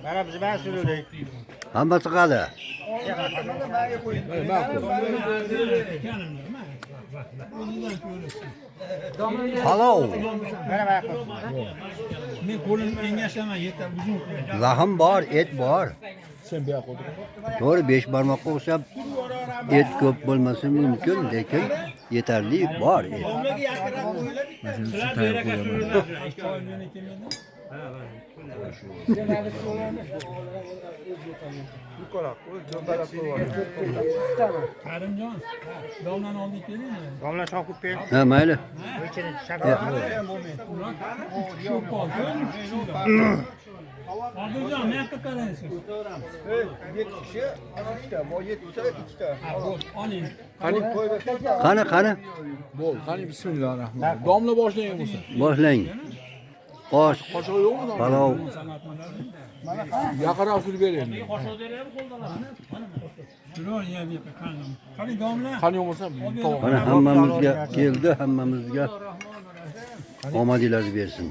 Mana biz bilan suruvdik. Hammasi qali. Palov. Mana mana. Men qo'lim engashaman, yetar uzun. Lahm bor, et bor. Sen bu yoqqa o'tir. To'g'ri, besh barmoqqa o'xshab et ko'p bo'lmasi mumkin, lekin yetarli bor et. Mana shuni tayyor qo'yaman. Karimjon, domlani oldik kelingmi? Domla chopib ber. Ha, mayli. Ichini shakar. Shu qoldi. Odiljon, men yoqqa qarang siz. Yetti kishi, ikkita, mo yettita, ikkita. Oling. Qani, qani? Bo'l, qani bismillahirrohmanirrohim. Domla boshlang bo'lsa. Boshlang. Osh, Qoshig'i yo'qmi domla? palov. Yaqinroq surib bering. Qani domla. Qani bo'lmasa tovoq. Mana hammamizga keldi, hammamizga omadingizni bersin.